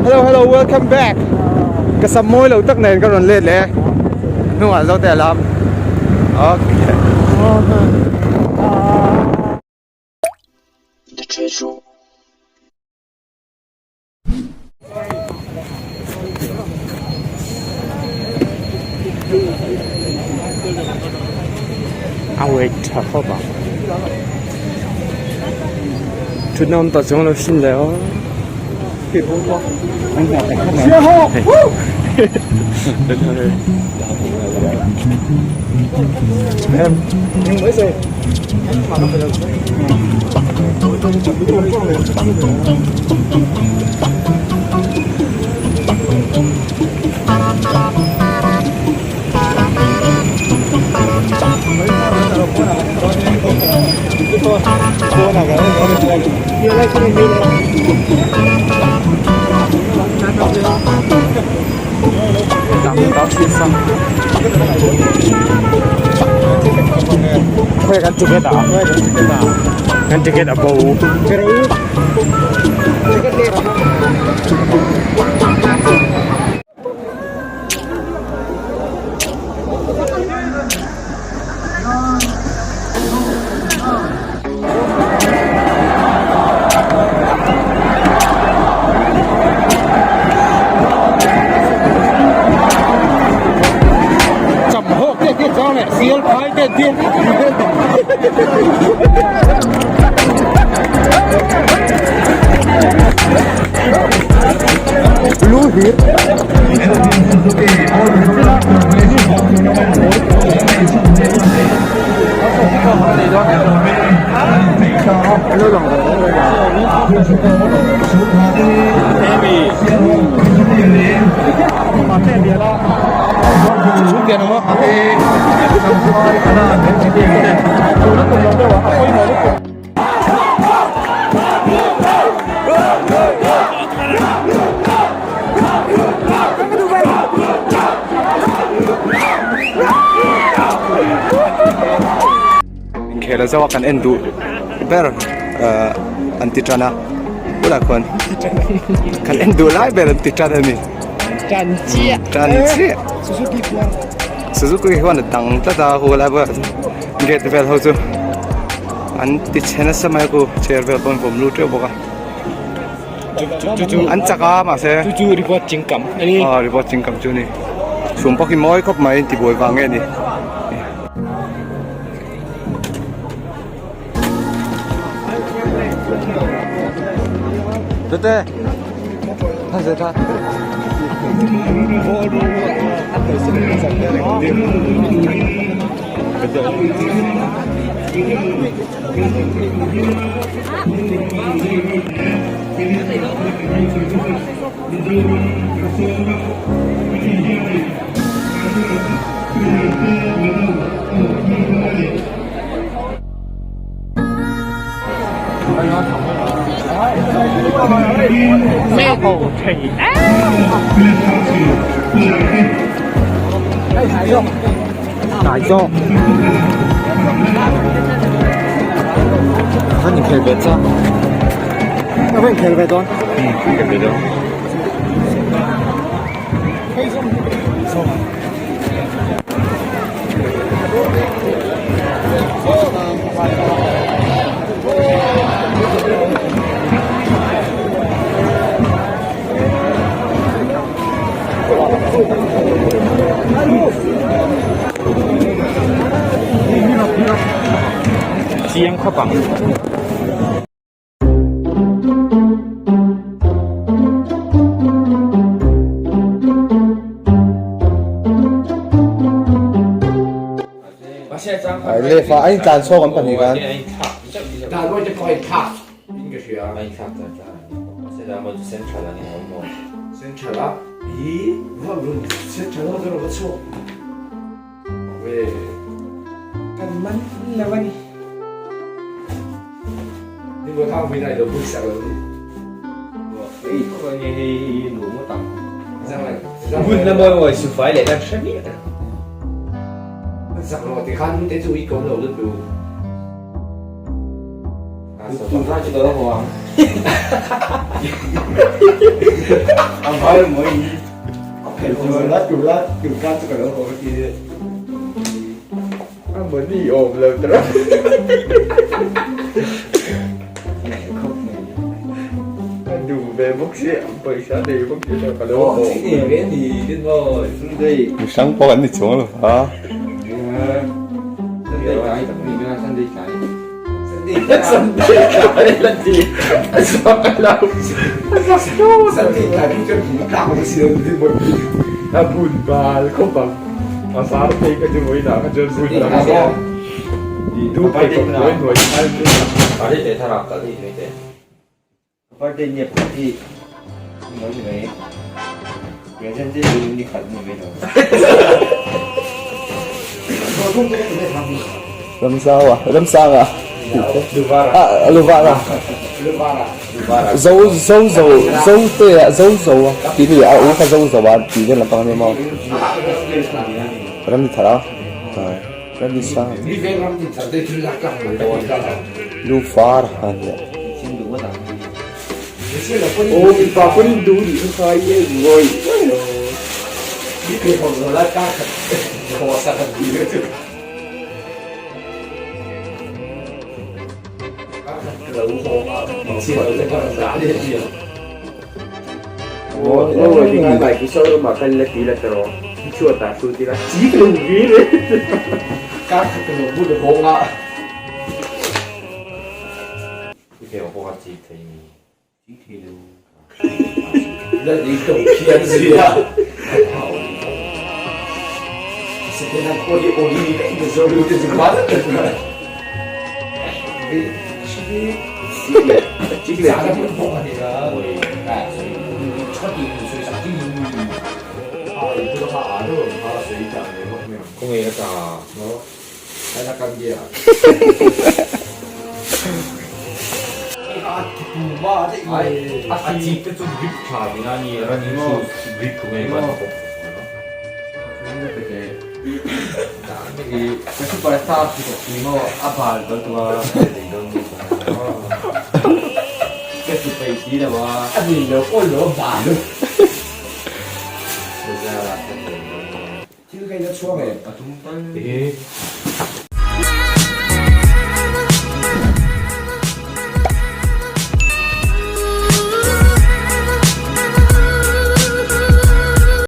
Hello hello welcome back ka sam mawi lo tak nen ka rawn let leh hnungah zo te a lam okay. The treasure. A wait tha khawp ang thutna awm tawh chuang lo sin le aw Khawi kan ticket ah kan ticket a bo. Inkhel a zo a kan en duh ber ahh an ti tan a bulah khuan kan en duh lai ber an ti tan a ni Tan chiah tan chiah Suzuki hian a dang tlat a hu lai bulah gate vel ho chu an ti chhe nasa mai a ku chair vel pawh an vawm lut teuh bawk a an chak a mahse chu chu report chingkam a ni aw report chingkam chu a ni chhum pawh khi mawi khawp mai tibuai vang nge ni. Tete Chiang khawp ang. Left ah a intlan chhawk an pahnih khan. Mi hrang pawh an ni chuang lo va. Ramzau a Ramsanga ah Luvara Zo zo zo zo te a zo zo a tih hi a u kha zo zo a tih vel lampang ania maw Ramni thar a Ramni sang Lufar a nia.